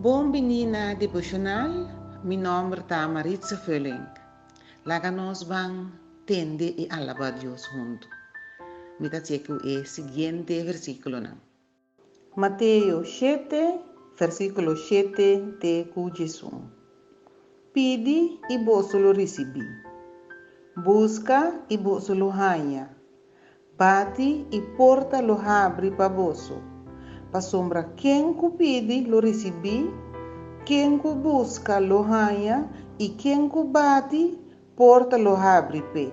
Bon bini na devocional, mi nomber ta Maritza Vulling. Laga nos ban tende i alaba Dios huntu. Mi ta check e siguiente versiculonan. Mateo 7, versiculo 7 te ku 11. Pidi i boso lo risibí. Buska i boso lo haña. Bati i porta lo habri pa boso. Pasobra ken ku pidi lo risibí, ken ku buska lo haña i ken ku bati, porta lo habri p'e.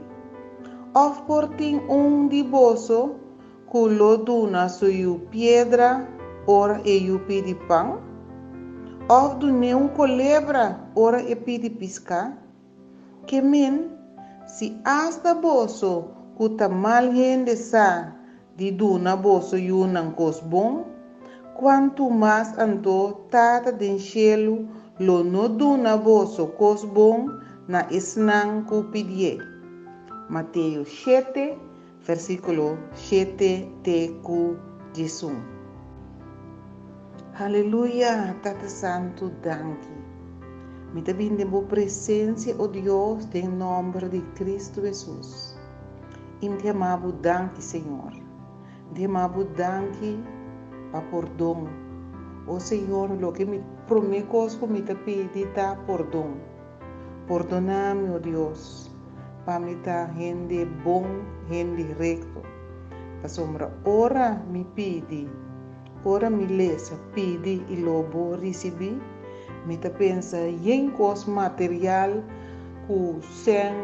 Òf por tin un di boso ku lo duna su yu piedra ora e yu pidi pan? Òf dun'é un kolebra ora e pidi piská? Ke men, si asta boso ku ta mal hende sa di duna boso yunan kos bon, kuantu mas anto Tata den shelu lo no duna boso kos bon na esnan ku pidié? Mateo shete, versíkulo shete te ku diesun. Haleluya, Tata Santu, danki. Mi ta bin den bo presensia, o Dios, den nòmber di Kristu Hesus. I mi ta yama bo danki, Señor. Mi ta yama bo danki pa pordon. O Señor, loke mi promé kos ku mi ta pidi ta pordon. Pordoná mi, o Dios, pa mi ta hende bon, hende rekto. Pasobra ora mi pidi, ora mi lesa pidi i lo bo risibí, mi ta pensa yen kos material ku sèn,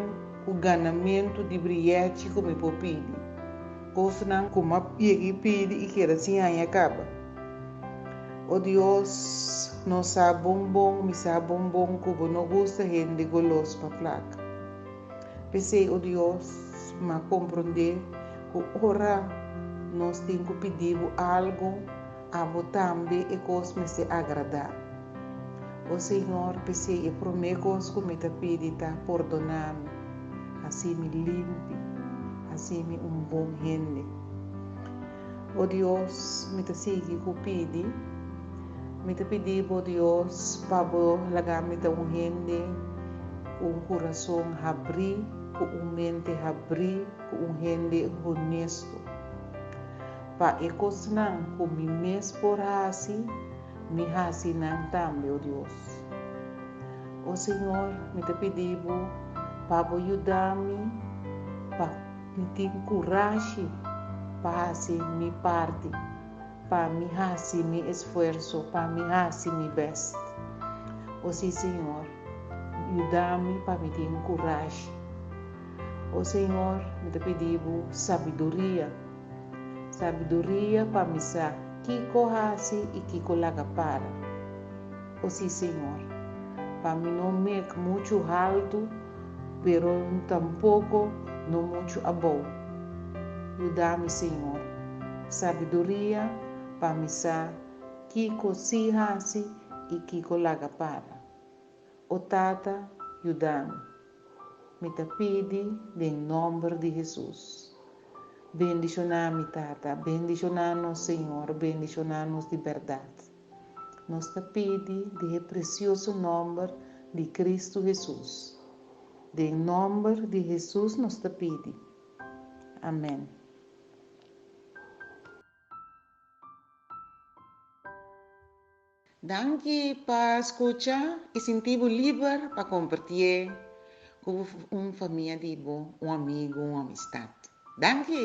ku ganamentu di brièchi ku mi por pidi. Kosnan ku m'a yega i pidi i keda sin haña kaba. O Dios, nos sa bon bon, mi sa bon bon ku bo no gusta hende golos pa plaka. P'esei, o Dios, m'a komprondé ku ora nos tin ku pidi bo algu, abo tambe e kos mester agradá. O Señor, p'esei e promé kos ku mi ta pidi ta pordoná mi, hasi mi limpi, hasi mi un bon hende. O Dios, mi ta sigui ku pidi. Mi ta pidi bo, Dios, pa bo laga mi ta un hende ku un kurason habrí, ku un mente habrí, ku un hende honesto. Pa e kosnan ku mi mes por hasi, mi hasi nan tambe, o Dios. O Señor, mi ta pidi bo pa bo yuda mi pa mi tin kurashi pa hasi mi parti, pa mi hasi mi esfuerso, pa mi hasi mi bèst. O sí, Señor, yuda mi pa mi tin kurashi. O Señor, mi ta pidi bo sabiduria, sabiduria pa mi sa kiko hasi i kiko laga para. O sí, Señor, pa mi no mek muchu haltu, pero tampoko no muchu abou. Yuda mi, Señor, sabiduria pa mi sa kiko sí hasi i kiko laga para. O Tata, yuda mi. Mi ta pidi den nòmber di Hesus. Bendishoná mi, Tata. Bendishoná nos, Señor. Bendishoná nos di bèrdat. Nos ta pidi den e presioso nòmber di Kristu Hesus. Den nòmber di Hesus nos ta pidi. Amèn. Danki pa skucha i sinti bo liber pa kompartié ku un famia di bo, un amigu, un amistat. Danki!